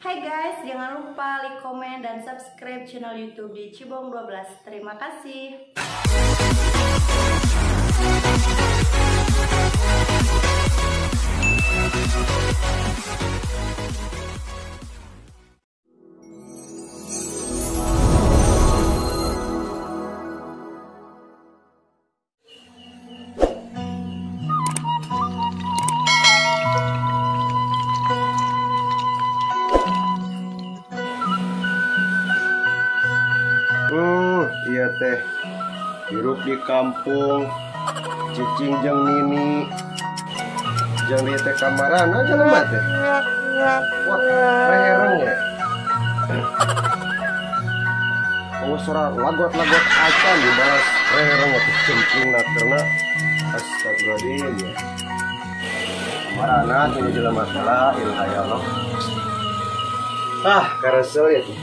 Hai guys, jangan lupa like, komen, dan subscribe channel YouTube di Cibong 12. Terima kasih. Iya teh, hirup di kampung, cicing jeung nini, jeung di teh kamaran aja lemah teh. Wah, rehereng ya. Oh, suara lagot-lagot acan dibalas rehereng teh cengking karena astagfirullahaladzim ya. Kamarana tuh jelema masalah ilaha ya Allah. Ah, karesel ya tuh.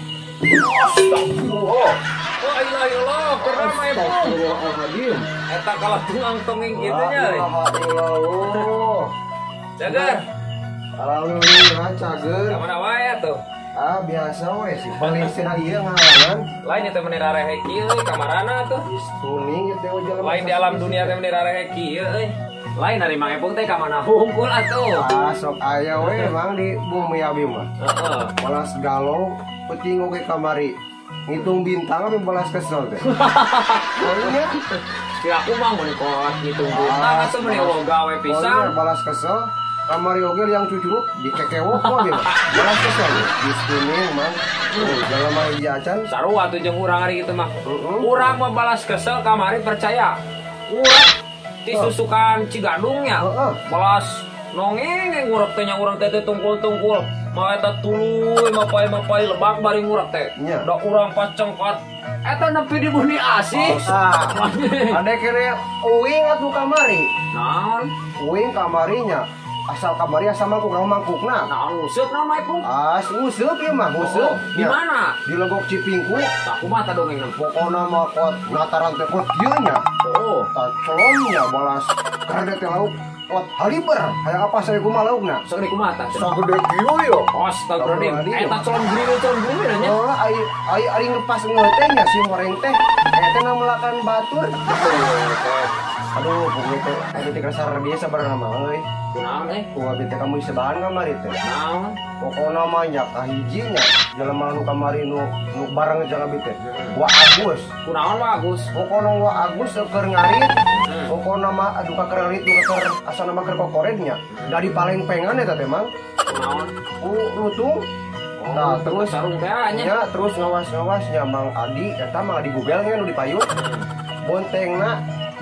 Astagfirullah. La ilaha illallah, karena mah astagfirullahaladzim. Eta kalah tuang tongeng kitu nya. La ilaha illallah. Cager. Alhamdulillah cager. Ka mana wae atuh? Ah, biasa we sih. Paling cenah ieu ngalangan. Lain teh meuni rarehe kieu euy kamarana atuh. Istuning ieu teh jelema. Lain di alam dunia teh meuni rarehe kieu euy. Lain ari Mang Epung teh ka mana hungkul atuh. Ah, sok aya we Mang di bumi abi mah. Heeh. Balas galau peuting oge kamari. Ngitung bintang apa balas kesel teh. Soalnya kira aku mah mun kot ngitung bintang atuh meuni eueuh gawe pisan. Balas kesel kamari oge yang cucurut dikekewok mah dia. Balas kesel distuning Mang. Jelema hiji acan sarua atuh jeung urang ari kitu mah. Urang mah balas kesel kamari percaya. Urang di susukan Cigadungnya. Balas nongeng ngurep teh nya urang teh tungkul-tungkul. Ma eta tuluy mapai-mapai lebak bari ngurek teh. Da urang pas cengkot eta nepi di bumi asih. Ada kene uing atuh kamari. Naon? Uing kamarinya. Asal kamari asal mangkuk naon mangkukna. Naon nguseup naon mah Ipung? Ah, nguseup ieu mah, nguseup. Di mana? Di Legok Cipingku. Tah kumaha tah dongeng? Pokona mah kot nataran teh kot kieu nya. Oh, tah celomnya balas karede teh lauk. Kot haliber, hayang apa saya kumaha laukna? Sagede kumaha tah? Sagede kieu yo. Astagfirullahaladzim. Eta celom gurih nya. Oh, ai ari ngepas ngeuleuh teh nya si horeng teh. Eta na melakan batur. Aduh, pokoknya teh abi teh kasar biasa sabarna mah euy. Kunaon euy? Ku abi teh kamu sebahan kamari teh. Naon? Pokona mah nya kahiji nya jelema nu kamari nu bareng jeung abi teh. Wa Agus. Kunaon Wa Agus? Pokona Wa Agus keur ngarit. Pokona mah aduh ka keur ngarit nu keur asana mah keur kokored nya. Dari palengpengan eta teh Mang. Kunaon? Ku lutung. Nah, terus sarung teh nya. Nya terus ngawas-ngawas nya Mang Adi eta Mang Adi gubel nya nu dipayun. Bontengna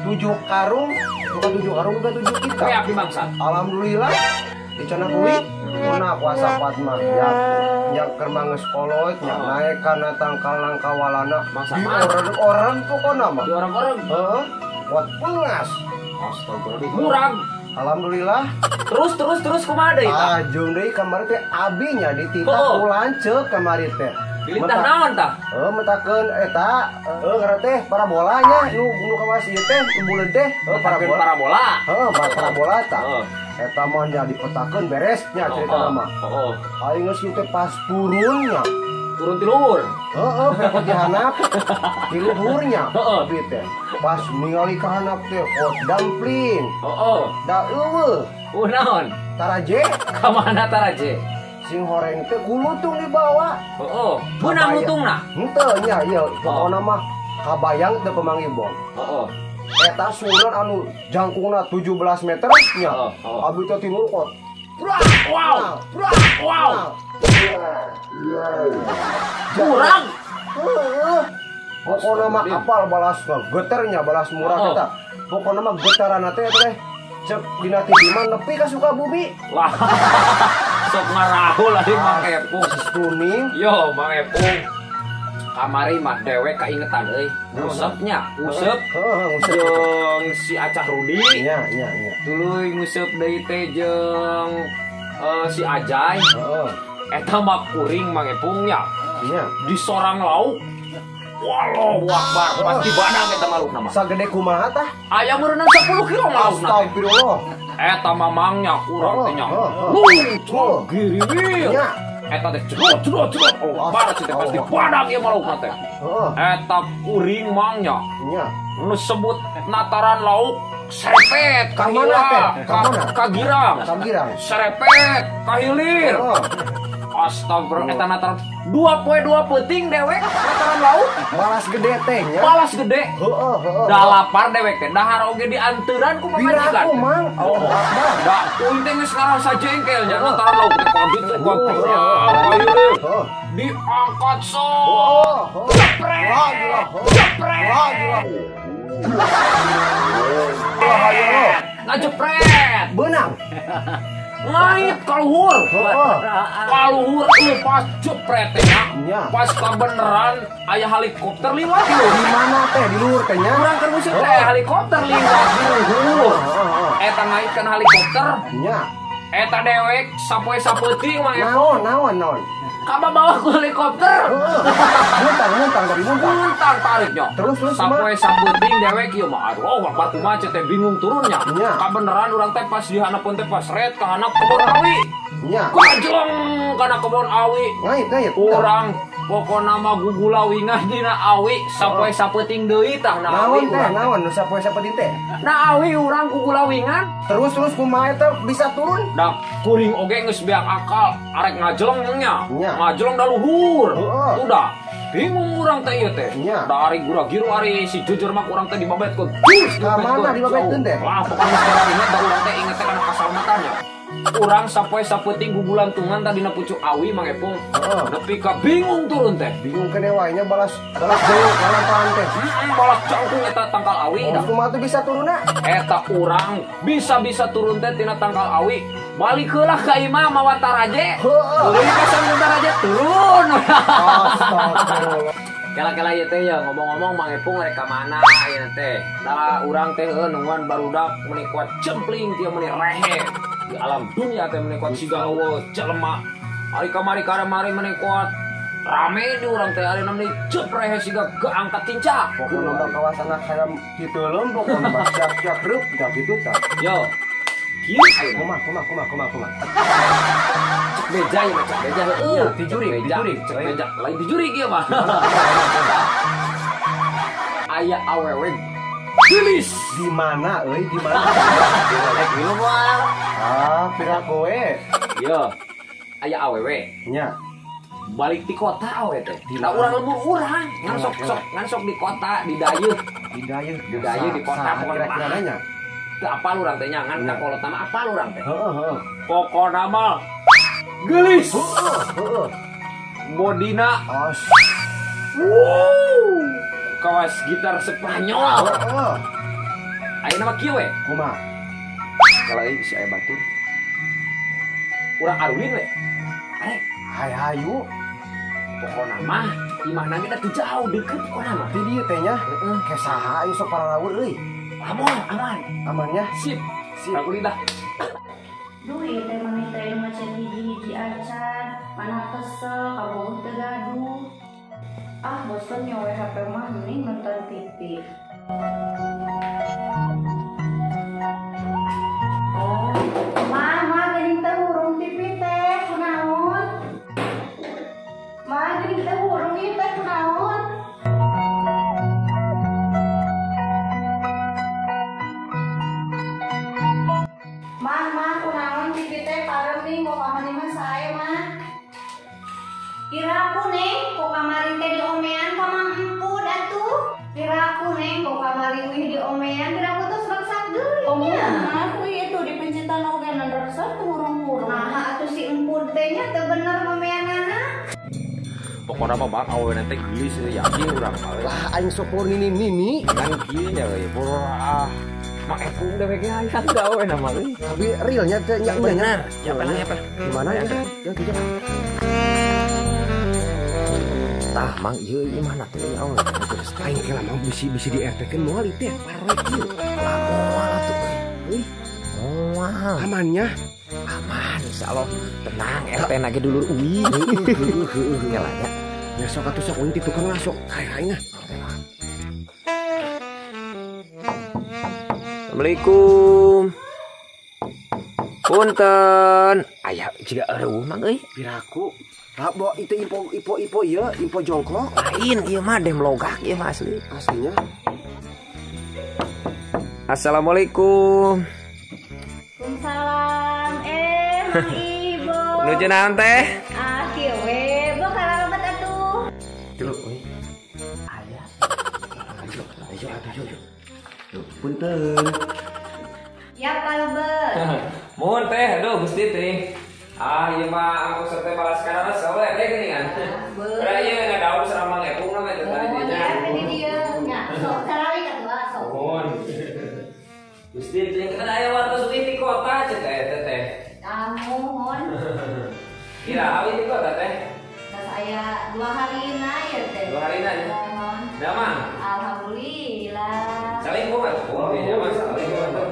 7 karung, bukan 7 karung, bukan 7 kita. Kayak api bangsa. Alhamdulillah, dicana kuwi, kuna puasa Fatma. Ya, nya keur mangeus kolot, nya naik kana tangkal nangkawalana. Mangsa di orang-orang pokona mah. Di orang-orang. Heeh. Buat pengas. Astagfirullah. Murag. Alhamdulillah. Terus kumaha deui tah? Ah, jeung deui kamari teh abi nya dititah ku lanceuk kamari teh. Dilintah naon tah? Heuh, metakeun eta, heuh ngaran teh parabolanya nu kawas ieu teh, nu buleud teh, heuh parabola. Parabola. Heuh, parabola tah. Eta mah nya dipetakeun beres nya cerita mah. Heeh. Aing geus kieu teh pas turunnya. Turun ti luhur. Heeh, pekot di handap. Di luhurnya. Heeh. Abi teh. Pas ningali ka handap teh hot dumpling. Heeh. Da eueuh. Naon? Taraje. Ka mana taraje? Sing horeng teh kulutung dibawa. Heeh. Beunang lutungna? Henteu nya ieu pokona mah kabayang teu Mang Ibong. Heeh. Eta suran anu jangkungna 17 meter nya. Abi teh timur kot. Wow. Wow. Kurang. Heeh. Pokona mah apal balas geternya balas murah eta. Pokona mah getaranna teh teh cek dina TV mah nepi ka Sukabumi. Lah. Sok ngarahul ari Mang Epung. Tuning. Yo Mang Epung. Kamari mah dewek kaingetan euy. Ngusepnya, ngusep. Heeh, ngusep. Jeung si Acah Rudi. Nya, nya, nya. Tuluy ngusep deui teh jeung si Ajay. Heeh. Eta mah kuring Mang Epung nya. Nya. Di sorang lauk. Wallahu akbar, pasti badang eta laukna mah. Sagede kumaha tah? Aya meureunna 10 kilo laukna. Astagfirullah. Eta mamangnya kurang teh nya. Luncur giriwir. Nya. Eta teh jedot jedot jedot. Oh, barat teh pasti badak ieu mah laukna teh. Eta kuring mang nya. Nya. Nu sebut nataran lauk serepet ka mana ka girang. Serepet ka hilir. Astagfirullah eta nataran 2 poe 2 peuting dewek nataran lauk balas gede teh nya. Balas gede. Heeh heeh. Da lapar dewek teh dahar oge dianteuran ku pamajikan. Piraku mang. Oh, da kuing teh geus ngarasa jengkel nya nataran lauk teh ka ditu ka hilir. Diangkat sok. Jepret. Jepret. Ngajepret. Beunang. Ngait kaluhur. Kaluhur pas jepret teh nya. Pas kabeneran aya helikopter liwat lho. Di mana teh di luhur teh nya? Urang keur musim teh helikopter liwat di luhur. Eta ngaitkeun helikopter. Nya. Eta dewek sapoe sapeuting mah. Naon naon naon. Kabawa ku helikopter. Muntang tapi muntang. Muntang tariknya. Terus terus sapoe sapeuting dewek ieu mah aduh akbar kumaha teh bingung turunnya. Kabeneran urang teh pas di handapeun teh pas red ka handap kebon awi. Nya. Kajleng kana kebon awi. Ngait ngait. Urang pokona mah gugulawingan dina awi sapoe sapeuting deui tah na awi. Naon teh naon nu sapoe sapeuting teh? Na awi urang gugulawingan. Terus terus kumaha eta bisa turun? Da kuring oge geus beak akal arek ngajeleng nya. Ngajeleng da luhur. Udah bingung urang teh ieu teh. Da ari gura-giru ari si jujur mah urang teh dibabetkeun. Ka mana dibabetkeun teh? Wah, pokona geus inget da urang teh inget teh kana kasalamatannya. Urang sapoe sapeuting gugulantungan tadina pucuk awi Mang Epung. Nepi ka bingung turun teh. Bingung kene wae nya balas balas jauh kalantaran teh. Balas jangkung eta tangkal awi dah. Kumaha tuh bisa turunna? Eta urang bisa-bisa turun teh tina tangkal awi. Balik heula ka imah mawa taraje. Turun ka sambil taraje turun. Astagfirullah. Kela-kela ieu teh ya ngomong-ngomong Mang Epung rek ka mana ieu teh. Da urang teh heuh nungguan barudak meuni kuat jempling kieu meuni rehe. Di alam dunia teh meuni kuat siga eueuh jelema. Ari kamari karamari meuni kuat rame di urang teh ari meuni jep rehe siga geangkat tinca. Pokona mah kawasan hayam kitu leuh pokona mah siap-siap reup da kitu tah. Yo. Kieu ayeuna. Kumaha kumaha kumaha kumaha kumaha. Cek beja ieu mah cek beja heueuh. Tijuri, tijuri, cek beja. Lain tijuri kieu mah. Aya awewe geulis. Di mana euy? Di mana? Rek minum moal. Ah, pira kowe. Yo. Aya awewe. Nya. Balik di kota awe teh. Da urang lembur urang. Ngan sok sok ngan sok di kota di Dayeuh. Di Dayeuh, di Dayeuh di kota pokona kira-kira nya. Teu apal urang teh nya ngan ka kolot mah apal urang teh. Heeh heeh. Pokona mah geulis. Heeh heeh. Bodina. As. Wow. Kawas gitar Spanyol. Heeh. Ayeuna mah kieu we. Kumaha? Kalau ieu si aya batur. Urang arulin we. Arek, hayu. Pokona mah imahna ge da teu jauh deukeut pokona mah. Di dieu teh nya. Heeh. Ke saha ieu sok pararaur euy. Aman, aman. Amannya? Sip. Sip. Aku lidah. Duh, ieu teh maneh teh nu maca hiji-hiji acan, mana kesel kabogoh teu gaduh. Ah, bosen nyawe HP mah mending nonton TV. Oh, mama geuning teh hurung TV teh kunaon? Ma geuning teh hurung ieu teh kunaon? Mama kunaon TV teh parem nih mau kamari mah sae mah. Kira aku neng kok kamari teh diomean ka Mang Empud atuh. Kira aku neng kok kamari wih diomean kira aku tos reksak deui. Oh, aku ieu tuh dipencetan oge nan reksak tuh hurung-hurung. Nah, atuh si Empud teh nya teu bener ngomeanana. Pokona mah bang awewe teh geulis yakin urang mah. Lah aing sok nini-nini kan kieu nya euy. Ah. Mang Epung dewek ge hayang da awewe mah euy. Tapi realnya teh nya bener. Ya bener. Di mana ya? Ya tidak. Tah mang ieu ieu mana teh awewe. Aing kela mah bisi bisi di RT keun moal ieu teh parek ieu. Lah moal atuh euy. Moal. Amannya? Aman insyaallah. Tenang RT na ge dulur uing. Heeh. Kela nya. Ya sok atuh sok uing ti tukang lah sok hae aing ah. Assalamualaikum. Punten. Aya jiga eueuh mang euy. Piraku. Bawa itu info ieu, info jongkok. Lain ieu mah dem logak ieu mah asli. Aslinya. Assalamualaikum. Waalaikumsalam. Mang Ibo. Nuju naon teh? Ah, kieu we, bo karalebet atuh. Dulu euy. Aya. Ayo atuh yo. Punten. Ya palebet. Mohon teh, aduh Gusti teh. Ah, ieu mah aku teh balas karena sawe teh geuningan. Beuh ieu ngadaun sareng Mang Epung mah teh tadi dinya. Oh, ya di dieu nya. Sok sarali atuh ah sok. Mohon. Gusti teh kan aya wartos uih di kota cek teh teh. Ah, mohon. Ira awi di kota teh. Terus aya 2 harina ya teh. 2 harina ya. Mohon. Damang. Alhamdulillah. Saling kumaha? Oh, iya mah saling kumaha.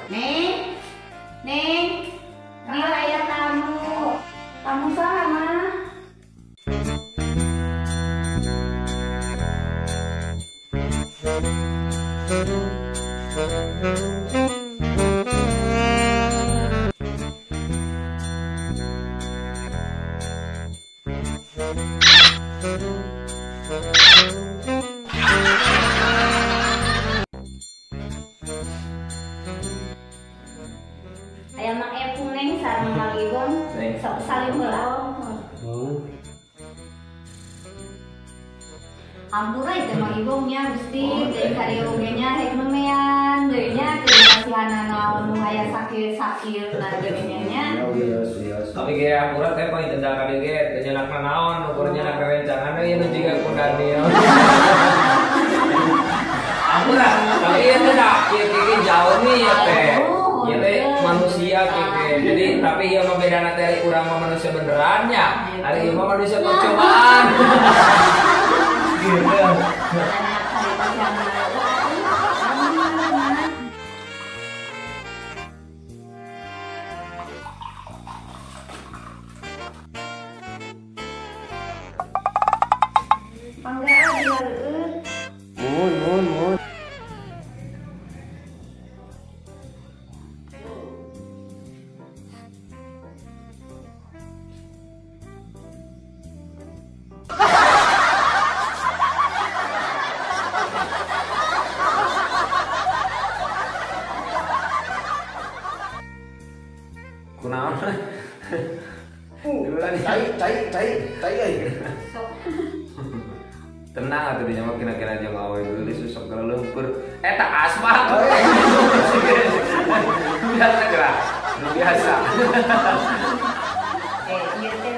Neng. Neng. Dia aya tamu. Tamu saha mah? Aya Mang Epung neng sareng Mang Ibon sok salim heula. Ampura itu Mang Ibon nya Gusti deui ka dieu oge nya rek memean deui nya teu kasihanna naon nu aya sakit-sakit na deui nya. Tapi ge ampura teh paling tenda ka dieu ge teu nyenak naon ukur nyenak rerencangan deui nu jiga ku Daniel. Ampura tapi ieu teh da kieu ge jauh nih ya teh. Ieu teh manusia keke. Jadi tapi ieu mah bedana teh urang mah manusia beneran nya. Ari ieu mah manusia percobaan. Gitu. Pangga dialeueut. Mun. Kunaon? Cai euy. Tenang atuh dinya mah kira-kira jeung awe geulis sok leumpeur. Eta asma. Biasa geura. Biasa. Ieu teh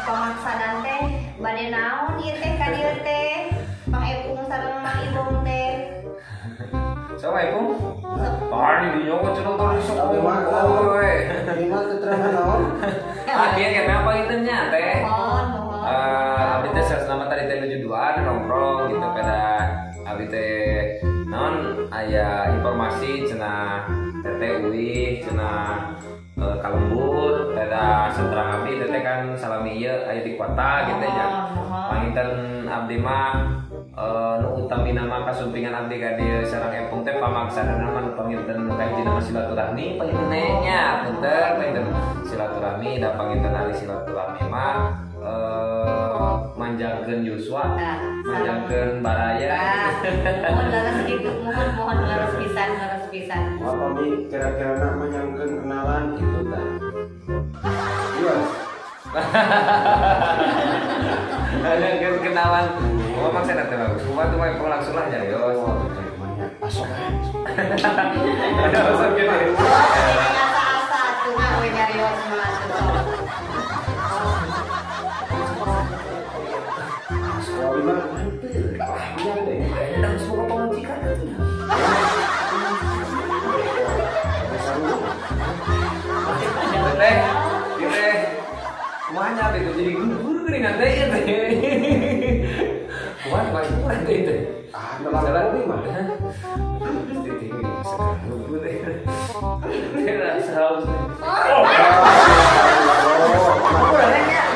pamaksadan teh bade naon ieu teh ka dieu teh? Mang Epung sareng Mang Ibong teh. Sama Epung? Tadi dinya mah cenah tadi sok we. Ieu mah keterangan naon? Ah, kieu kenapa kitu nya teh? Mohon. Abdi teh selama tadi teh nuju duaan nongkrong gitu pada abdi teh naon aya informasi cenah teteh uih cenah kalembur pada sentrang abdi teteh kan salami ieu aya di kota gitu nya. Panginten abdi mah nu utamina mah kasumpingan abdi ka dieu sareng Empung teh pamaksana mah nu panginten nu kahiji mah silaturahmi panginten nya punten panginten silaturahmi da panginten ari silaturahmi mah manjangkeun yuswa, manjangkeun baraya. Mohon laras gitu, mohon laras pisan, laras pisan. Apa mi kira-kira nak manjangkeun kenalan gitu tah? Iya. Manjangkeun kenalan. Oh, maksudna teh bagus. Kumaha tuh mah langsung lah nyarios. Asok. Asok gitu. Asa-asa atuh mah we nyarios mah atuh. Teh, teh, kumanya teh jadi gugur geuningan teh ieu teh. Kumaha kumaha kurang teh teh. Ah, salah deui mah. Teh teh gugur teh. Teh rasa haus.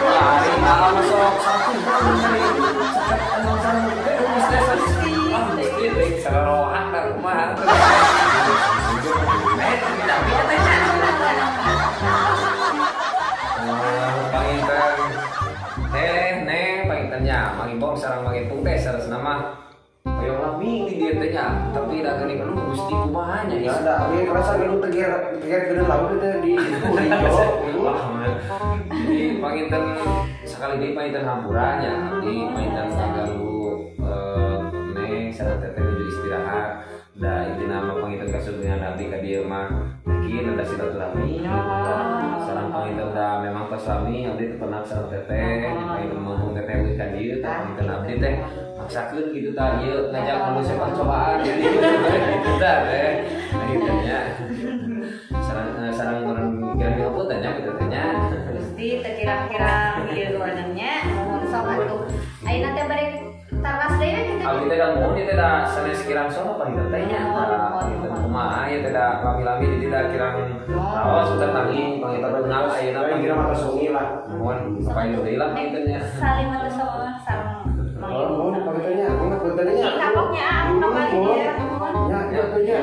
Ari malam sok satu dari anu sareng geus teh ah mesti teh sarohan ka kumaha. Panginten Nya Mang Ibong sareng Mang Ipung teh saresna mah hoyong lami di dieu teh nya, tapi da geuning aduh Gusti kumaha nya. Ya ada, ini kerasa gedung teger teger gedung laut itu di Jadi panginten sekali deui panginten hampura nya, abdi panginten ngaganggu neng sareng teteh nuju istirahat. Da intina mah panginten kasumpingan abdi ka dieu mah bikin ada silaturahmi. Sareng panginten da memang tos lami abdi teu pernah sareng teteh, panginten mumpung teteh euy ka dieu tah panginten abdi teh maksakeun kitu tah ieu ngajak manusia percobaan jadi kitu tah teh. Panginten nya sareng sareng urang kirang dihapunten nya kitu teh nya. Gusti teu kirang-kirang ieu nya nuhun sok atuh. Ayeuna teh bari taras deui we kitu. Abdi teh da muhun ieu teh da sanes kirang sono panginten teh nya. Panginten kumaha ieu teh da lami-lami di dieu da kirang raos teh tangi panginten beunang ayeuna Paling kira mata sungi lah. Muhun kapayun deui lah panginten nya. Salim atuh sok sareng Mang Oh, Ipung. mohon panginten nya, mangga punten nya. Ih, kapoknya ah, kembali dia. Ya, ya, ya.